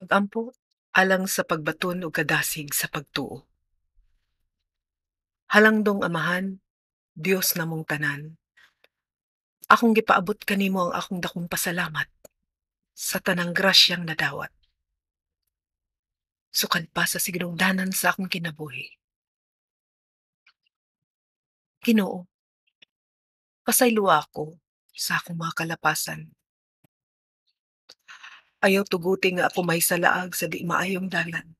Pag-ampo alang sa pagbaton og kadasig sa pagtuo. Halangdong Amahan, Dios namong tanan. Akong gipaabot kanimo ang akong dakong pasalamat sa tanang grasyang nadawat. Sukad pa sa sinugdanan sa akong kinabuhi. Ginoo, pasayloa ako sa akong mga kalapasan. Ayaw tuguti nga ako mahisalaag sa di maayong dalan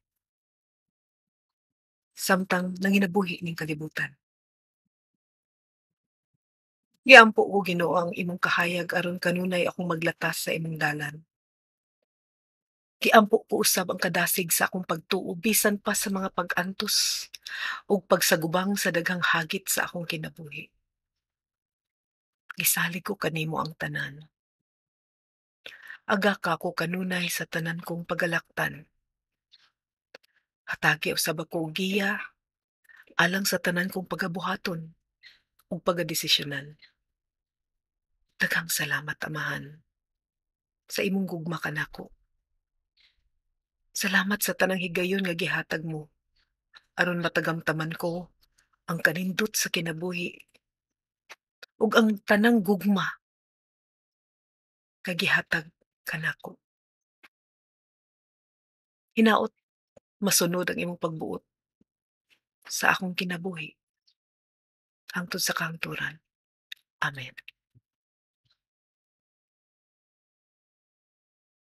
samtang nanginabuhi ning kalibutan. Giampo ko, Ginoo, ang imong kahayag aron kanunay akong maglatas sa imong dalan. Giampo ko usab ang kadasig sa akong pagtuo bisan pa sa mga pag-antos ug pagsagubang sa daghang hagit sa akong kinabuhi. Gisalig ko kanimo ang tanan. Agaka ko kanunay sa tanan kong pagalaktan. Hatagi usab ako og giya alang sa tanan kong pagabuhaton ug pagadesisyonan. Daghang salamat, Amahan, sa imong gugma kanako. Salamat sa tanang higayon nga gihatag mo aron matagamtaman ko ang kanindot sa kinabuhi ug ang tanang gugma nga gihatag kanako. Hinaot masunod ang imong pagbuot sa akong kinabuhi hangtod sa kahangturan. Amen.